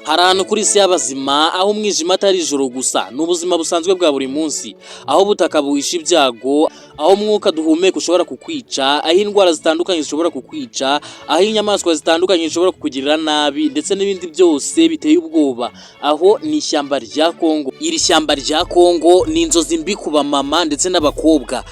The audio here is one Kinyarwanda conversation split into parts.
Hari ahantu kuri isi y'abazima aho umwijima atari ijoro gusa, ni ubuzima busanzwe bwa buri munsi, aho ubutaka buhisha ibyago, aho umwuka duhumeka ushobora kukwica, aho indwara zitandukanye zishobora kukwica, aho inyamaswa zitandukanye zishobora kukugirira nabi ndetse n'ibindi byose biteye ubwoba. Aho ni ishyamba rya Kongo. Iri shyamba rya Kongo ni inzozi mbi ku bamama ndetse n'abakobwa,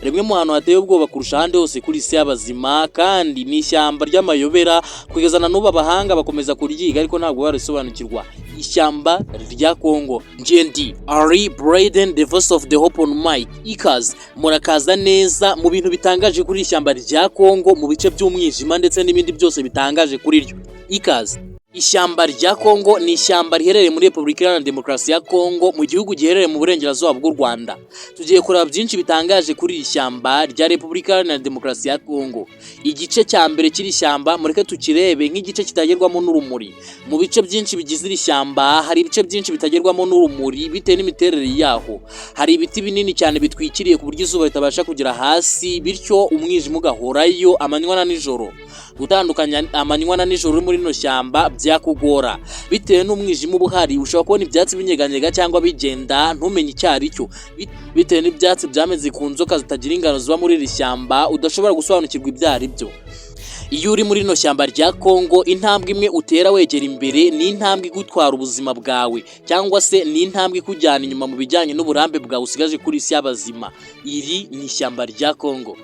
rimwe mu hantu hateye ubwoba kurusha ahandi hose kuri isi y'abazima, kandi ni ishyamba ry'amayobera. Kugeza na n'ubu abahanga bakomeza kuryiga, ariko ntabwo barisobanukirwa. Ishyamba rya Kongo. Ngendi Ari Braden, the voice of the hope on mic. Ikaze, murakaza neza mu bintu bitangaje kuri iri shyamba rya Kongo, mu bice by'umwijima ndetse n'ibindi byose bitangaje kuri ryo. Ikaze. Ishyamba rya Kongo ni ishyamba riherereye muri Repubulika Iharanira Demokarasi ya Kongo, mu gihugu giherereye mu burengerazuba bw'u Rwanda. Tugiye kureba byinshi bitangaje kuri iri shyamba rya Repubulika Iharanira Demokarasi ya Kongo. Igice cya mbere cy'iri shyamba mureke tukirebe nk'igice kitagerwamo n'urumuri. Mu bice byinshi bigize iri shyamba hari ibice byinshi bitagerwamo n'urumuri bitewe n'imiterere yaho. Hari ibiti binini cyane bitwikiriye ku buryo izuba ritabasha kugera hasi, bityo umwijima ugahorayo amanywa na nijoro. Gutandukanya amanywa na nijoro uri muri rino shyamba byakugora bitewe n'umwijima uba uhari. Ushobora kubona ibyatsi binyeganyega cyangwa bigenda, ntumenye icyo ari cyo, bitewe n'ibyatsi byameze ku nzoka zitagira ingano ziba muri iri shyamba, udashobora gusobanukirwa ibyo ari byo. Iyo uri muri rino shyamba rya Kongo, intambwe imwe utera wegera imbere ni intambwe igutwara ubuzima bwawe, cyangwa se ni intambwe ikujyana inyuma mu bijyanye n'uburambe bwawe usigaje kuri isi y'abazima. Iri ni ishyamba rya Kongo.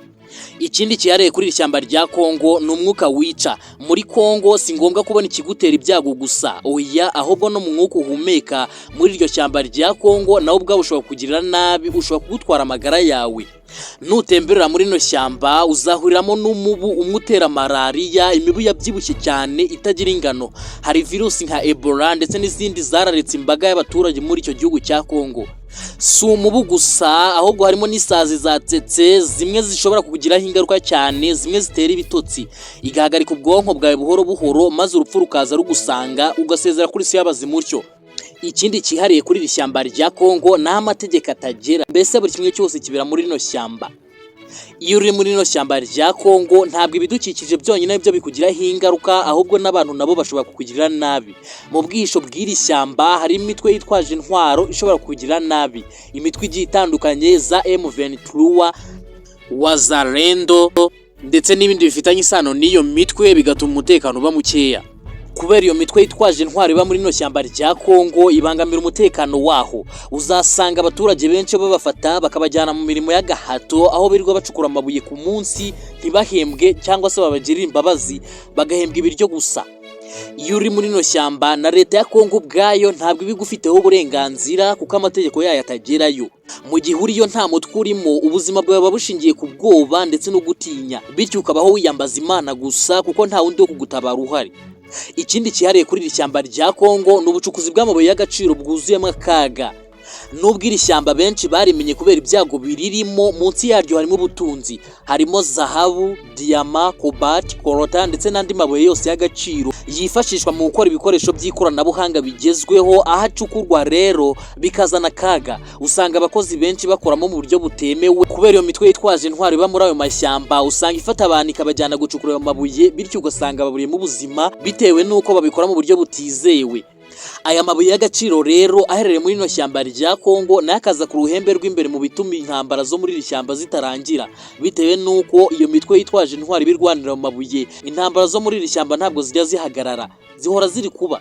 Ikindi cyihariye kuri iri shyamba rya Kongo ni umwuka wica. Muri Kongo si ngombwa kubona ikigutera ibyago gusa, oya, ahubwo no mu mwuka uhumeka muri iryo shyamba rya Kongo nawe ubwawe ushobora kukugirira nabi, ushobora kugutwara amagara yawe. Nutemberera muri rino shyamba uzahuriramo n'umubu umwe utera malariya, imibu yabyibushye cyane itagira ingano. Hari virusi nka Ebola ndetse n'izindi zararitse imbaga y'abaturage muri icyo gihugu cya Kongo. Si umubu gusa, ahubwo harimo n'isazi za tsetse, zimwe zishobora kukugiraho ingaruka cyane, zimwe zitera ibitotsi, igahagarika ubwonko bwawe buhoro buhoro, maze urupfu rukaza rugusanga, ugasezera kuri isi y'abazimu utyo. Ikindi cyihariye kuri iri shyamba rya Kongo ni aho amategeko atagera, mbese buri kimwe cyose kibera muri rino shyamba. Iyo uri muri rino shyamba rya Kongo, ntabwo ibidukikije byonyine byo bikugiraho ingaruka, ahubwo n'abantu nabo bashobora kukugirira nabi. Mu bwihisho bw'iri shyamba harimo imitwe yitwaje intwaro ishobora kukugirira nabi, imitwe igiye itandukanye za M23, Wazalendo ndetse n'ibindi bifitanye isano n'iyo mitwe, bigatuma umutekano uba mukeya. Kubera iyo mitwe yitwaje intwaro iba muri rino shyamba rya Kongo ibangamira umutekano waho, uzasanga abaturage benshi babafata bakabajyana mu mirimo y'agahato, aho birirwa bacukura amabuye ku munsi ntibahembwe, cyangwa se babagirira imbabazi bagahembwa ibiryo gusa. Iyo uri muri rino shyamba, na leta ya Kongo ubwayo ntabwo iba igufiteho uburenganzira, kuko amategeko yayo atagerayo. Mu gihe uriyo nta mutwe urimo, ubuzima bwawe buba bushingiye ku bwoba ndetse no gutinya, bityo ukabaho wiyambaza Imana gusa, kuko nta wundi wo kugutabara uhari. Ikindi cyihariye kuri iri shyamba rya Kongo ni ubucukuzi bw'amabuye y'agaciro bwuzuyemo akaga. Nubwo iri shyamba benshi barimenye kubera ibyago biririmo, munsi yaryo harimo ubutunzi, harimo zahabu, diyama, cobalt, coltan ndetse n'andi mabuye yose y'agaciro yifashishwa mu gukora ibikoresho by'ikoranabuhanga bigezweho. Aho acukurwa rero bikazana akaga. Usanga abakozi benshi bakoramo mu buryo butemewe kubera iyo mitwe yitwaje intwaro iba muri ayo mashyamba. Usanga ifata abantu ikabajyana gucukura ayo mabuye, bityo ugasanga baburiyemo ubuzima bitewe n'uko babikora mu buryo butizewe. Aya mabuye y'agaciro rero aherereye muri rino shyamba rya Kongo nayo akaza ku ruhembe rw'imbere mu bituma intambara zo muri iri shyamba zitarangira, bitewe n'uko iyo mitwe yitwaje intwaro iba irwanira mu mabuye. Intambara zo muri iri shyamba ntabwo zijya zihagarara, zihora ziri kuba.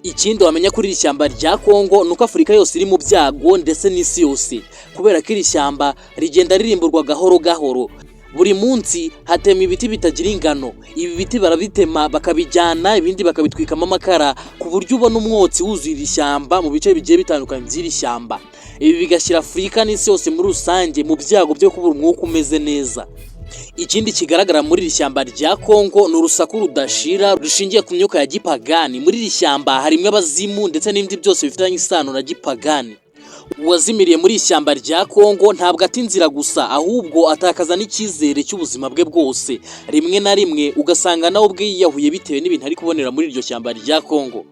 Ikindi wamenya kuri iri shyamba rya Kongo ni uko Afurika yose iri mu byago ndetse n'isi yose, kubera ko iri shyamba rigenda ririmburwa gahoro gahoro. Buri munsi hatemwa ibiti bitagira ingano. Ibi biti barabitema bakabijyana, ibindi bakabitwikamo amakara, ku buryo ubona umwotsi wuzuye iri shyamba mu bice bigiye bitandukanye by'iri shyamba. Ibi bigashyira Afurika n'isi yose muri rusange mu byago byo kubura umwuka umeze neza. Ikindi kigaragara muri iri shyamba rya Kongo ni urusaku rudashira rushingiye ku myuka ya gipagani. Muri iri shyamba harimo abazimu ndetse n'ibindi byose bifitanye isano na gipagani. Uwazimiriye muri iri shyamba rya Kongo ntabwo ata inzira gusa, ahubwo atakaza n'icyizere cy'ubuzima bwe bwose. Rimwe na rimwe ugasanga nawe ubwe yiyahuye bitewe n'ibintu ari kubonera muri iryo shyamba rya Kongo.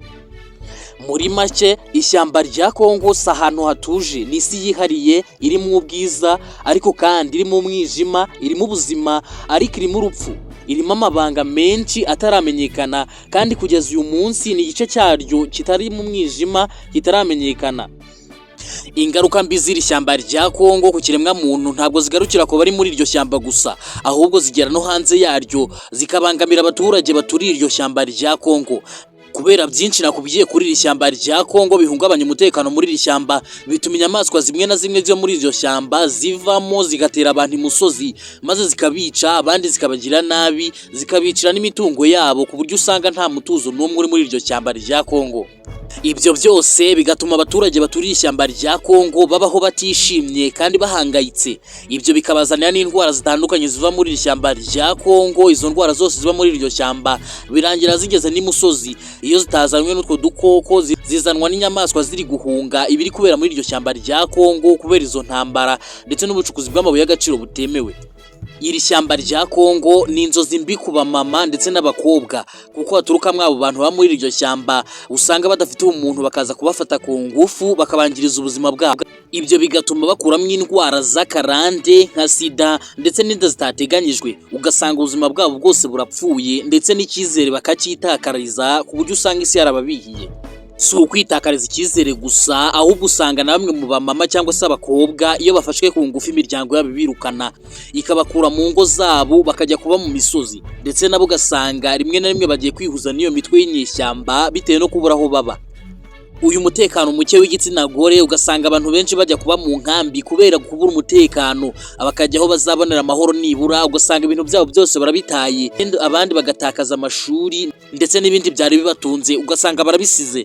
Muri make, ishyamba rya Kongo si ahantu hatuje, ni isi yihariye irimo ubwiza ariko kandi irimo umwijima, irimo ubuzima ariko irimo urupfu. Irimo amabanga menshi ataramenyekana, kandi kugeza uyu munsi ni igice cyaryo kitari mu mwijima, kitaramenyekana. Ingaruka mbi z'iri shyamba rya Kongo ku kiremwamuntu ntabwo zigarukira ku bari muri iryo shyamba gusa, ahubwo zigera no hanze yaryo, zikabangamira abaturage baturiye iryo shyamba rya Kongo. Kubera byinshi nakubwiye kuri iri shyamba rya Kongo bihungabanya umutekano muri iri shyamba, bituma inyamaswa zimwe na zimwe zo muri iryo shyamba zivamo zigatera abantu imusozi, maze zikabica, abandi zikabagira nabi, zikabicira n'imitungo yabo, ku buryo usanga nta mutuzo n'umwe uri muri iryo shyamba rya Kongo. Ibyo byose bigatuma abaturage baturiye ishyamba rya Kongo babaho batishimye kandi bahangayitse. Ibyo bikabazanira n'indwara zitandukanye ziva muri iri shyamba rya Kongo. Izo ndwara zose ziba muri iryo shyamba birangira zigeze n'imusozi. Iyo zitazanywe n'utwo dukoko, zizanwa n'inyamaswa ziri guhunga ibiri kubera muri iryo shyamba rya Kongo kubera izo ntambara ndetse n'ubucukuzi bw'amabuye y'agaciro butemewe. Iri shyamba rya Kongo ni inzozi mbi ku bamama ndetse n'abakobwa, kuko haturukamo abo bantu baba muri iryo shyamba usanga badafite ubumuntu, bakaza kubafata ku ngufu, bakabangiriza ubuzima bwabo. Ibyo bigatuma bakuramo indwara z'akarande nka sida ndetse n'inda zitateganyijwe, ugasanga ubuzima bwabo bwose burapfuye, ndetse n'icyizere bakacyitakariza, ku buryo usanga isi yarababihiye. Si ukwitakariza icyizere gusa, ahubwo usanga na bamwe mu bamama cyangwa se abakobwa, iyo bafashwe ku ngufu, imiryango yabo ibirukana, ikabakura mu ngo zabo, bakajya kuba mu misozi, ndetse nabo ugasanga rimwe na rimwe bagiye kwihuza n'iyo mitwe y'inyeshyamba bitewe no kubura aho baba. Uyu mutekano muke w'igitsina gore, ugasanga abantu benshi bajya kuba mu nkambi kubera kubura umutekano, bakajya aho bazabonera amahoro nibura. Ugasanga ibintu byabo byose barabitaye, abandi bagatakaza amashuri ndetse n'ibindi byari bibatunze, ugasanga barabisize.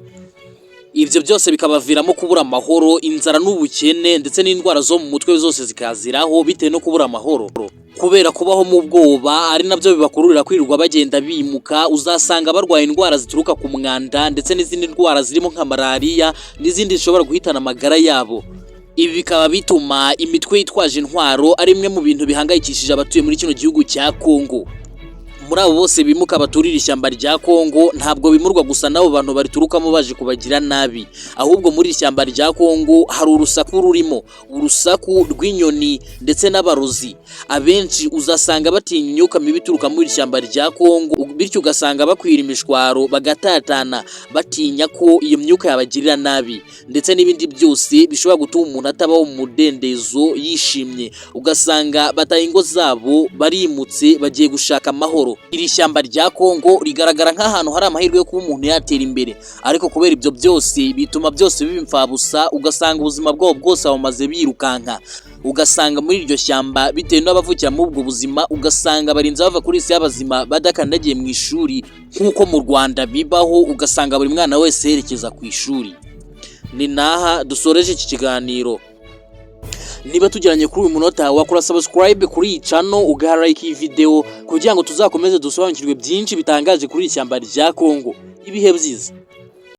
Ibyo byose bikabaviramo kubura amahoro, inzara n'ubukene, ndetse n'indwara zo mu mutwe zose zikaziraho bitewe no kubura amahoro kubera kubaho mu bwoba, ari nabyo bibakururira kwirirwa bagenda bimuka. Uzasanga barwaye indwara zituruka ku mwanda ndetse n'izindi ndwara zirimo nka malariya n'izindi zishobora guhitana amagara yabo. Ibi bikaba bituma imitwe yitwaje intwaro ari imwe mu bintu bihangayikishije abatuye muri kino gihugu cya Kongo. Muri abo bose bimuka baturira ishyamba rya Kongo, ntabwo bimurwa gusa n'abo bantu bariturukamo baje kubagira nabi, ahubwo muri iri shyamba rya Kongo hari urusaku rurimo, urusaku rw'inyoni ndetse n'abarozi. Abenshi uzasanga batinya imyuka mibi ituruka muri iri shyamba rya Kongo, bityo ugasanga bakwira imishwaro, bagatatana, batinya ko iyo myuka yabagirira nabi ndetse n'ibindi byose bishobora gutuma umuntu atabaho mu mudendezo yishimye. Ugasanga bataye ingo zabo, barimutse, bagiye gushaka amahoro. Iri shyamba rya Kongo rigaragara nk'ahantu hari amahirwe yo kuba umuntu yatera imbere, ariko kubera ibyo byose bituma byose biba imfabusa, ugasanga ubuzima bwabo bwose bamaze birukanka. Ugasanga muri iryo shyamba, bitewe n'abavukira muri ubwo buzima, ugasanga barinze bava kuri isi y'abazima badakandagiye mu ishuri, nk'uko mu Rwanda bibaho, ugasanga buri mwana wese yerekeza ku ishuri. Ni naha dusoreje iki kiganiro. Niba tugeranye kuri uyu munota, wakora subscribe kuri iyi channel, ugaha like iyi video, kugira ngo tuzakomeze dusobanukirwe byinshi bitangaje kuri iri shyamba rya Kongo. Ibihe byiza.